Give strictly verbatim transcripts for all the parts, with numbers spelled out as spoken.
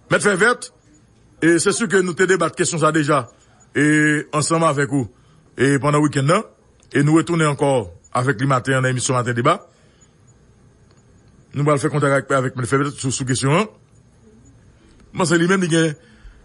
Mèt Fèvèt, e se si ke nou te debat kesyon sa deja, e ansanm avèk ou, e pandan wikenn nan, e nou retounen ankò avèk li maten an nan emisyon Maten Deba. Nou pral fè kontak avèk, avèk Mèt Fèvèt sou, sou kesyon an. M panse li menm, li gen,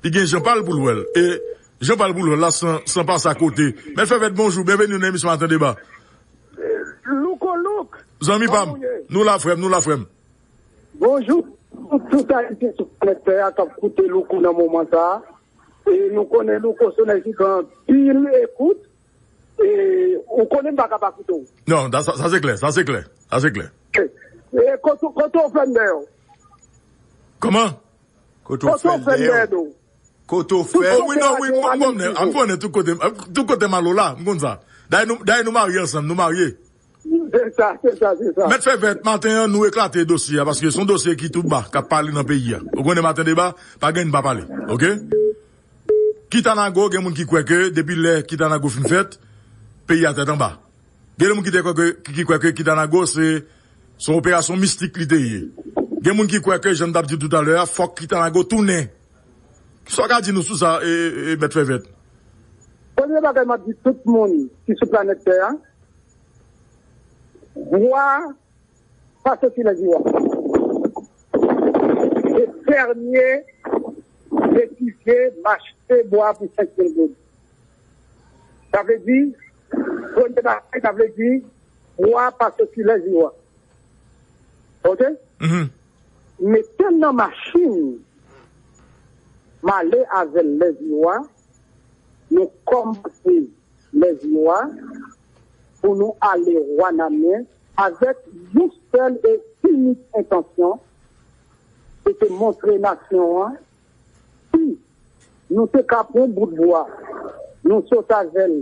li gen jan pa l pou l wè l. E jan pa l pou l wè l la, san, san pase akote. Mèt Fèvèt, bonjou, byenveni nan emisyon Maten Deba. Louko Louk, Zanmi pa m, kòman w ye? Nou la, frè m, nou la, frè m. Bonjou, tout Ayisyen sou planèt tè a k ap koute Louko nan moman sa a. E nou konnen Louko se yon nèg ki gen anpil ekout. E ou konnen m pa ka pa koute w. Non, sa, sa, sa se klè, sa se klè, sa se klè. E kote, kote w fè m dèyè w? Kòman? Kote w fè m dèyè w? Kote w fè? Oh, wi, non, wi, m konnen, m konnen tout kote, tout kote m ale w la, m konn sa. Dayè nou, dayè nou marye ansanm, nou marye. Se sa, se sa, se sa. Mèt Fèvèt, maten an, nou eklate dosye a, paske se yon dosye ki tou ba, k ap pale nan peyi a. Ou konnen Maten Deba, pa gen n pa pale, oke? Kitanago, gen moun ki kwè ke depi lè Kitanago fin fèt, peyi a tèt anba. Gen moun ki te kwè ke, ki, ki kwè ke Kitanago se, se yon operasyon mistik li te ye. Gen moun ki kwè ke, jan m t ap di toutalè a, fòk Kitanago tounen. Sa w ka di nou sou sa, e, e, e, Mèt Fèvèt? Premye bagay m ap di tout moun ki sou planèt tè a, bwa pa soti Lèziwa. E fèmye deside m achte bwa pou senk mil goud. Sa vle di, premye bagay, sa vle di, bwa pa soti Lèziwa. Oke? Mhm. Mete l nan machin, m ale avè l Lèziwa, nou kòmanse Lèziwa pou nou ale Wanament avèk yon sèl e inik entansyon, se te montre nasyon an si nou te ka pran bout bwa, nou sot avè l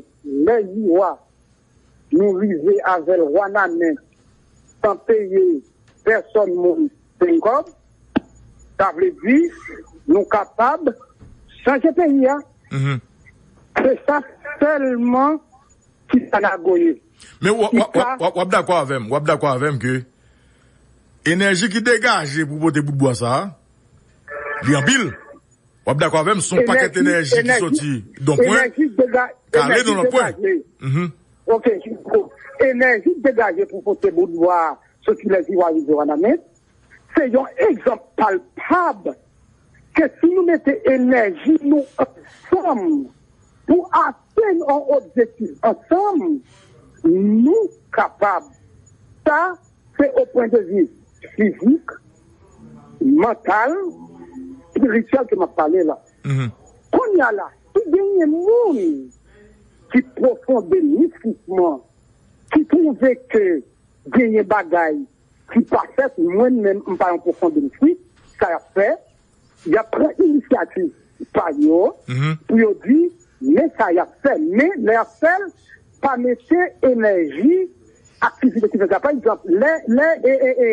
Lèziwa, nou rive avè l Wanament san peye pèsòn moun senk kòb, sa vle di nou kapab chanje peyi a. Mhm. Se sa sèlman Kitanago ye. Men w, w, w, w, w, w ap dakò avè m, w ap dakò avè m ke enèji ki degaje pou pote bout bwa sa a, li anpil. W ap dakò avè m, se yon pakèt enèji ki soti d on pwen, k ale nan lòt pwen. Mhm. Oke, enèji degaje pou pote bout bwa soti Lèziwa rive Wanament, se yon egzanp palpab ke si nou mete enèji nou ansanm pou atenn yon objektif ansanm, nou kapab. Sa, se o pwen de vi fizik, mantal, espirityèl ke m ap pale la. Mhm. Kounye a la, si genyen moun ki pwofonde mistikman, ki twouve ke genyen bagay ki pa fèt, mwen menm, m pa yon pwofonde mistik, sa y ap fè, y ap pran inisyativ pa yo, mhm, pou yo di, men sa y ap fè. Men lè y ap fè l, pa mete enèji, aktivite ki fèt la. Pa egzanp, lè, lè, e, e, e,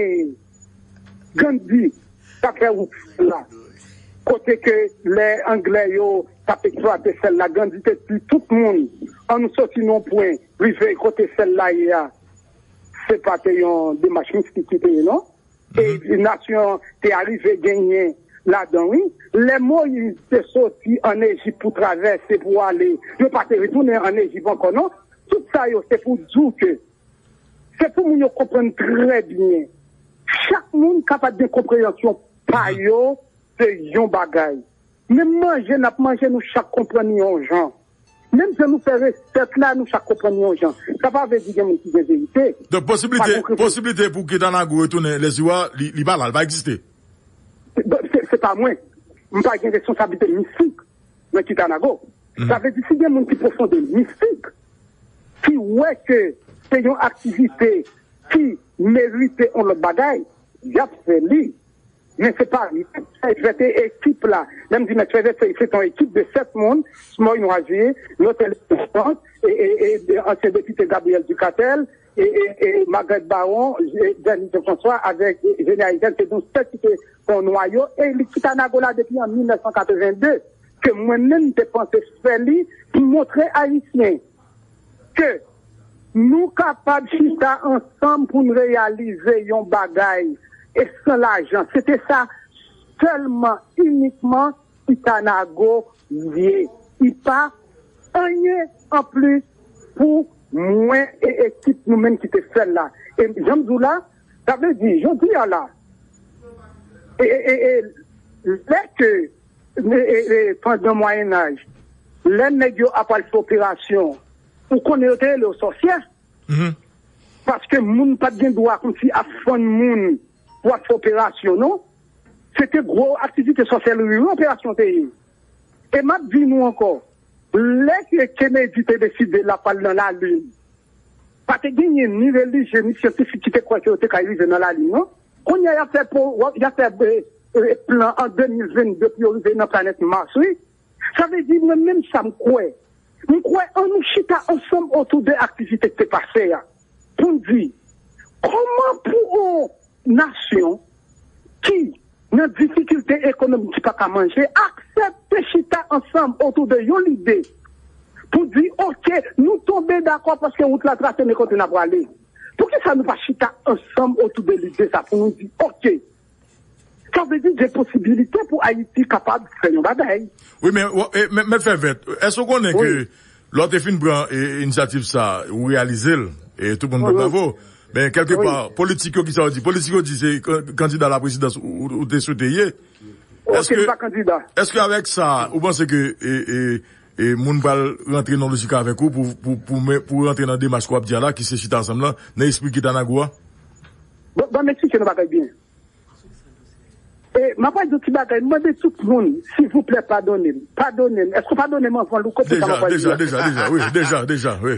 Gandhi t ap fè wout la, kote ke lè Anglè yo t ap eksplwate sèl la, Gandhi te di tout moun, ann nou soti nan yon pwen, rive kote sèl la ye a, se pa te yon demach mistik ki te ye, non. E nasyon an te arive genyen ladan, wi. Lè Moyiz te soti ann Ejip pou travèse, pou ale, yo pa te retounen ann Ejip ankò, non. Tout sa yo, se pou di w ke, se pou moun yo konprann trè byen. Chak moun kapab gen konpreyansyon pa yo de yon bagay. Menm manje n ap manje, nou chak konprann yon jan. Menm jan nou fè resèt la, nou chak konprann yon jan. Sa pa vle di gen moun ki gen verite. Donk, posiblite, posiblite pou Kitanago retounen Lèziwa, li, li pa la, li pa egziste. Donk, se, se pa mwen. M pa gen responsablite mistik nan Kitanago. Sa vle di, si gen moun ki pwofonde mistik, ki wè ke se yon aktivite ki merite yon lòt bagay, y ap fè li. Men se pa mwen, se ekip la. Lè m di mèt fè vèt, se, se yon ekip de sèt moun, Smoy Noisier, Notel Constance, e, e, e, e ansyen depite Gabriel Ducatel, e, e, e Margaret Baron, e Danny Jean-François, avèk, e, Jenny Ayitèn, se nou sèt ki te fè yon nwayo, e li kite Anago la depi an mil nèf san katreven de, ke mwen menm te panse fè li pou montre Ayisyen ke nou kapab chita ansanm pou n reyalize yon bagay e san lajan. Se te sa sèlman, inikman, Kitanago ye. Li pa anyen anplis pou mwen e ekip nou menm ki te fè l la. E jan m di w la, sa vle di, jodi a la, e, e, e, e, lè ke, e, e, e, pandan Mwayennaj, lè nèg yo ap al fè operasyon, ou konnen yo te rele yo sòsyè. Paske moun pa t gen dwa kòmsi ap fann moun pou ap fè operasyon, non. Se te gwo aktivite sòsèlri, wi, operasyon te ye. E m ap di nou ankò, lè ke Kennedy te deside l ap al nan lalin, pa te genyen ni relijye, ni syantifik ki te kwè ke yo te ka rive nan lalin, non. Kounye a, y ap fè po-, y ap fè, e, e, plan an de mil vennde pou yo rive nan planèt Mas, wi. Sa vle di, mwen menm sa m kwè. M kwè an nou chita ansanm otou de aktivite k te pase a. Pou n di, kòman pou yon nasyon ki nan difikilte ekonomik, ki pa ka manje, aksepte chita ansanm otou de yon lide pou di, oke, nou tonbe dakò paske wout la trase, men kote n ap prale. Poukisa nou pa chita ansanm otou de lide sa pou nou di, oke, sa vle di gen posibilite pou Ayiti kapab fè yon bagay. Wi, men, w- e, men, men fè vèt, èske w konnen ke lè w te fin pran e, inisyativ sa, ou reyalize l, e tout moun ba w bravo. Men kèlke pa, politik yo, ki sa yo di? Politik yo di se kan- kandida la prezidans ou, ou, ou te swete ye. Ok, m pa kandida. Èske avèk sa, ou panse ke e, e, e, moun pral rantre nan lojik avèk ou pou, pou, pou, men- pou rantre nan demach ke w ap di a la, ki se chita ansanm lan, nan espri Kitanago a? Bon, bon, m eksplike nou bagay byen. E, m ap di yon ti bagay, m mande tout moun, silvouplè, padone m. Padone m. Èske w padone m anvan, Louko, pou sa m ap di a? Deja, deja, deja, wi, deja, deja, wi.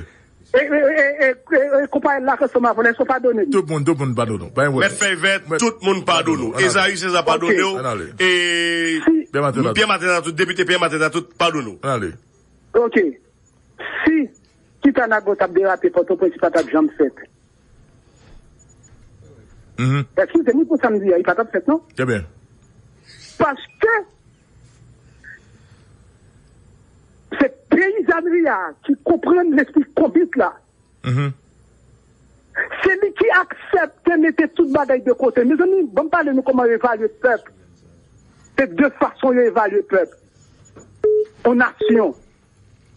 E, e, e, e, e, e, konpayi la, ansanm avè l, èske w padone m? Tout moun, tout moun padone w. Pa gen pwoblèm. Mèt Fèy Vèt, tout moun padone w. Ezayi Seza padone w. E Pyè Mateta tout, depite Pyè Mateta tout padone w. Ann ale. Ok. Si Kitanago t ap derape, Pòtoprens pa t ap janm fèt. Eskize m pou sa m di a, li pa t ap fèt, non? Trè byen. Paske se peyizanri a ki konprann lespri konbit la. Se li ki aksepte mete tout bagay de kote. Mezanmi, ban m pale nou kòman yo evalye pèp. Se de fason yo evalye pèp. Yon nasyon.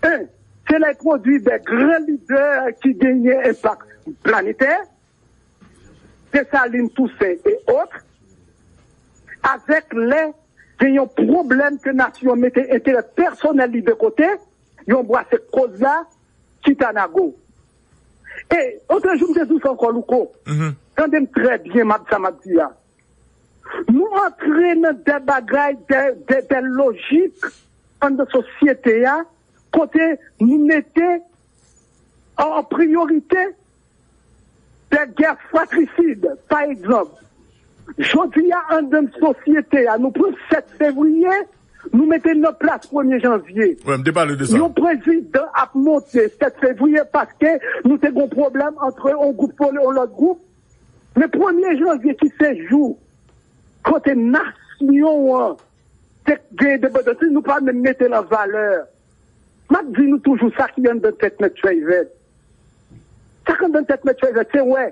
En, se lè y pwodui de gran lidè ki genyen enpak planetè, Desalin, Tousen e ot, avèk lè gen yon pwoblèm ke nasyon an mete enterè pèsonèl li de kote, yo anbrase koz la, Kitanago. E, otrejou, m te di w sa ankò, Louko. Tande m trè byen, m ap, sa m ap di a. Nou antre nan de bagay, de, de, de lojik anndan sosyete a, kote nou mete an, an priyorite de gè fratrisid. Pa egzanp, jodi a, anndan sosyete a, nou pran sèt fevriye, nou mete l nan plas premye janvye. Wi, m te pale de sa. Yon prezidan ap monte sèt fevriye paske nou te gen yon pwoblèm ant yon gwoup pou yon lòt gwoup. Men premye janvye ki se jou kote nasyon an te gen endepandans li, nou pa menm mete l an valè. M ap di nou toujou sa ki anndan tèt Mèt Fèy Vèt. Sa k anndan tèt Mèt Fèy Vèt, se wè,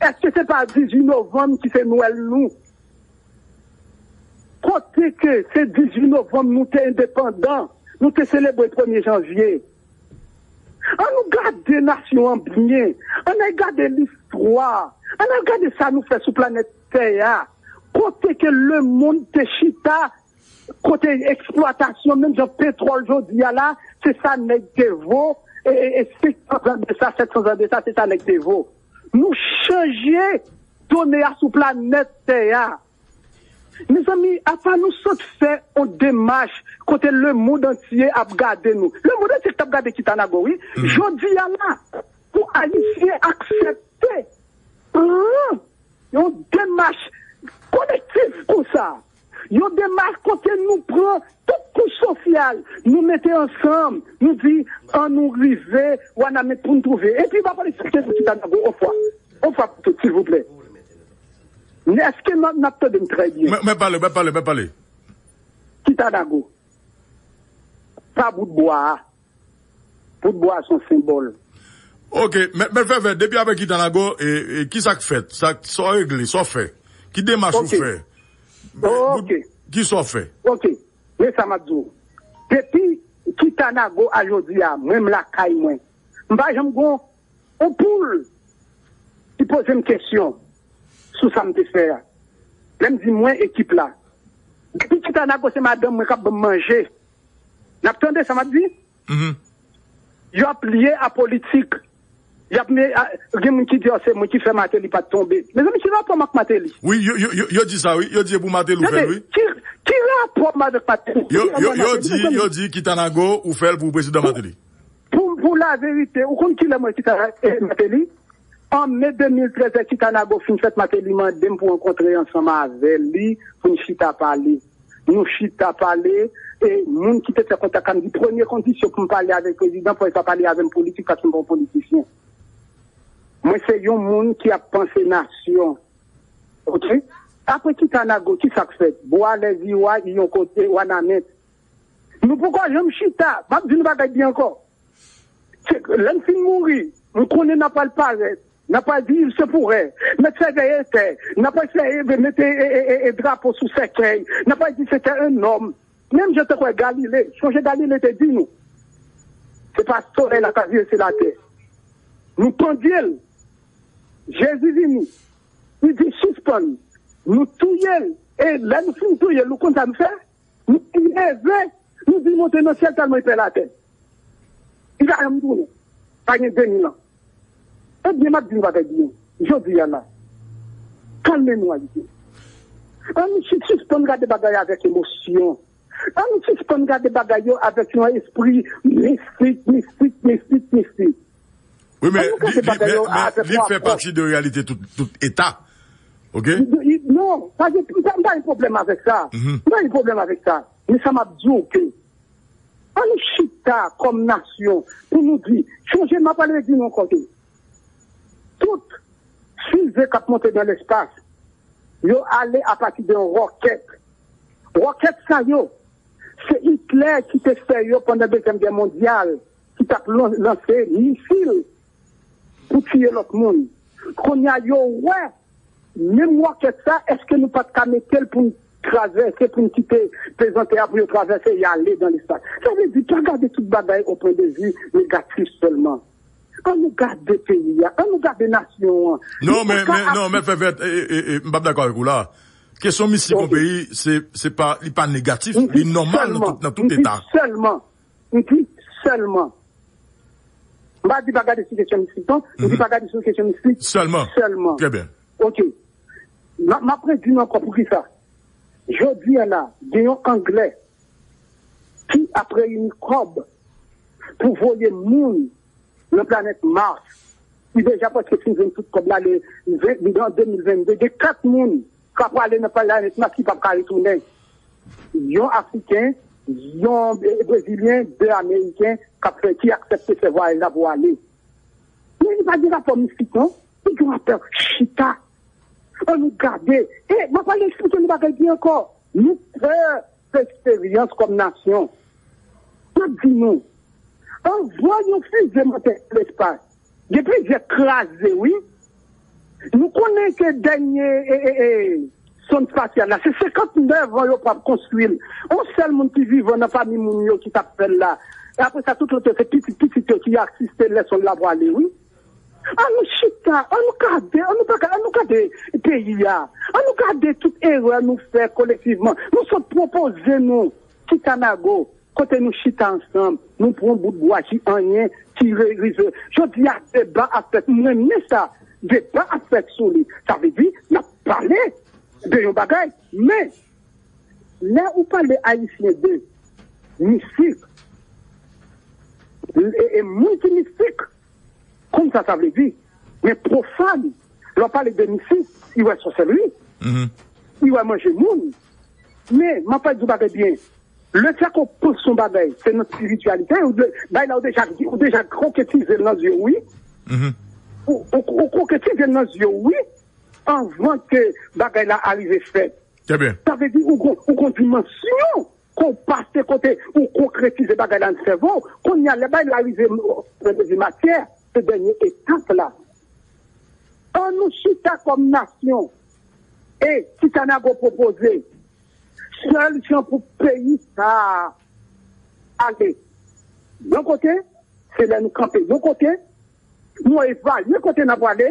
èske se pa dizuit novanm ki se Nwèl nou? Kote ke se dizuit novanm nou te endepandan, nou te selebre premye janvye? An nou gade nasyon an byen, an al gade listwa, an al gade sa nou fè sou planèt tè a, kote ke lemonn te chita, kote eksplwatasyon, menm jan petwòl jodi a la, se sa nèg te vo, e, e, e senk san zan de sa, sèt san zan de sa, se sa nèg te vo. Nou chanje done a sou planèt tè a. Mezanmi, apa nou sot fè yon demach kote lemonn antye ap gade nou? Lemonn antye k t ap gade Kitanago, wi. Jodi a la, pou Ayisyen aksepte pran yon demach kolektif konsa, yon demach kote nou pran tout kouch sosyal, nou mete ansanm, nou di, an nou rive Wanament pou n twouve. Epi m ap al eksplike nou Kitanago, yon fwa, yon fwa pou tout, silvouplè. Men èske n ap, n ap tande m trè byen? Mwen, mwen pale, mwen pale, mwen pale. Kitanago. Pa bout bwa a. Bout bwa a se yon senbòl. Ok, men, men fè fè, depi apre Kitanago, e, e, ki sa k fèt? Sa, sa w regle, sa w fè? Ki demach ou fè? Ok. Kisa w fè? Ok, men sa m ap di w. Depi Kitanago a jodi a, mwen m lakay mwen. M pa janm gon yon poul ki poze m kesyon sou sa m te fè a. Lè m di mwen, ekip la. Depi Kitanago se madanm mwen k ap ban m manje. N ap tande sa m ap di? Yo ap lye a politik. Y ap men, a, gen moun ki di, "Oh, se mwen ki fè Martelly pa t tonbe." Mezanmi, ki rapò m ak Martelly? Wi, yo, yo, yo, yo di sa, wi. Yo di e pou Martelly ou fè l, wi. Ki, ki rapò m avèk Martelly? Yo, yo, yo di, yo di Kitanago ou fè l pou prezidan Martelly. Pou, pou la verite, ou konn kilè mwen Kitanago e Martelly? An me de mil trèz, lè Kitanago fin fèt, Martelly mande m pou rankontre ansanm avè li, pou n chita pale. Nou chita pale, e moun ki te fè kontak la, m di, premye kondisyon pou m pale avèk prezidan, fò l pa pale avè m politik, paske m pa yon politisyen. Mwen se yon moun ki ap panse nasyon. Ok? Apre Kitanago, ki sa k fèt? Bwa Lèziwa, yon kote, Wanament. Nou poko janm chita. M ap di nou bagay byen ankò. Se, lè m fin mouri, m konnen n ap al parèt. N ap al di, "Il se pourrait." Mèt fè vèy etè. N ap al fè, e, mete, e, e, e, e, drapo sou sèkèy. N ap al di, "C'était un homme." Menm jan tankou Galile. Sonje Galile te di nou, se pa solèy la k ap vire, se latè. Nou pandye l. Jezi vini. Li di, "Sispann." Nou touye l. E lè nou fin touye l, ou konn sa nou fè? Nou leve, nou di monte nan syèl tèlman li pè latè. Li pa janm tounen. Pa gen de mil an. Ebyen, m ap di nou bagay byen. Jodi a la, kalme nou, Ayisyen. Ann sis-, sispann gade bagay avèk emosyon. Ann sispann gade bagay yo avèk yon espri mistik, mistik, mistik, mistik. Wi, men li, li, men, men li fè pati de reyalite tout, tout eta. Ok? Non, pa gen, m pa gen pwoblèm avèk sa. M pa gen pwoblèm avèk sa. Men sa m ap di w ke, ann nou chita kòm nasyon pou nou di, sonje m ap pale di nou ankò ke tout fize k ap monte nan lespas, yo ale apati de yon wòkèt. Wòkèt sa yo, se Hitler ki te fè yo pandan Dezyèm Gè Mondyal, ki t ap lan-, lanse misil pou tiye lòt moun. Kounye a, yo wè, menm wòkèt sa, èske nou pa t ka mete l pou n travèse, pou n kite pezantè a pou yo travèse e ale nan lespas? Sa vle di, pa gade tout bagay o pwen de vi negatif sèlman. Ann nou gade peyi a, ann nou gade nasyon an. Non, men, men, non, men fè fèt, e, e, e, m p ap dakò avèk ou la. Kesyon mistik yon peyi, se, se pa, li pa negatif, li nòmal nan tout, nan tout eta. Sèlman, m di sèlman. M pa di pa gade sou kesyon mistik, non. M di pa gade sou kesyon mistik. Sèlman. Sèlman. Trè byen. Ok. M ap, m ap redi nou ankò poukisa. Jodi a la, gen yon Anglè ki ap reyini kòb pou voye moun nan planèt Mars. Li deja prèske fin jwenn tout kòb la, le ven, an de mil venn de. Gen kat moun k ap prale nan planèt Mars ki p ap ka retounen. Yon Afriken, yon, e, Brezilyen, de Ameriken k ap fè, ki aksepte fè vwayaj la pou ale. Men li pa gen rapò mistik, non. Li gen rapò chita. Ann nou gade. E, m ap al eksplike nou bagay byen ankò. Nou pè fè eksperyans kòm nasyon. M ap di nou, anvan yon fize monte nan lespas, gen plizyè kraze, wi. Nou konnen ke dènye, e, e, e, sonn espasyal la, se senkantnèf an yo pral konstwi l. Yon sèl moun ki vivan nan pami moun yo ki t ap fè l la. E apre sa, tout lòt yo, se pitit pitit yo ki asiste lè sonn la pral ale, wi. Ann nou chita, ann nou gade, ann nou pa gade, ann nou gade peyi a. Ann nou gade tout erè nou fè kolektivman. Nou sot pwopoze nou Kitanago, kote nou chita ansanm, nou pran bout bwa ki anyen, ki re-, rive. Jodi a, deba ap fèt, m renmen sa. Deba ap fèt sou li. Sa vle di, n ap pale de yon bagay. Men, lè ou pale Ayisyen de mistik, e, e moun ki mistik, konn sa sa vle di. Men pwofàn, lè w pale de mistik, li wè sòsèlri, li wè manje moun. Men, m ap pale di w bagay byen. Lefètke w panse yon bagay, se nan espirityalite, ou de, bagay la ou deja, ou deja konkretize l nan zye w, wi. Ou, ou, ou konkretize l nan zye w, wi. Anvan ke bagay la arive fèt. Trè byen. Sa vle di ou gon, ou gon dimansyon ke w pase kote ou konkretize bagay la nan sèvo w. Kounye a, lè bagay la rive nan matyè, se dènye etap la. Ann nou chita kòm nasyon e Kitanago pwopoze Sèl jan pou peyi sa a ale yon kote, se lè nou kanpe yon kote, nou evalye kote n ap prale.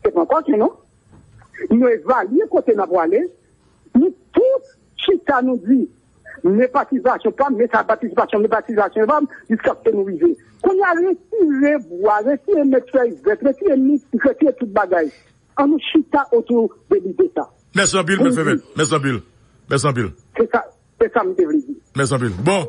Se pa ankò non. Nou evalye kote n ap prale. Nou tout chita, nou di, men patisipasyon pa m, men sa patisipasyon, men patisipasyon pa m, jiskaske nou rive. Kounye a, retire bwa, retire mèt fèy vèt, retire mistik, retire tout bagay. An nou chita otou de lide sa. Mèsi anpil, mèt Fèmèt. Mèsi anpil. Mèsi anpil. Se sa, se sa m te vle di. Mèsi anpil. Bon,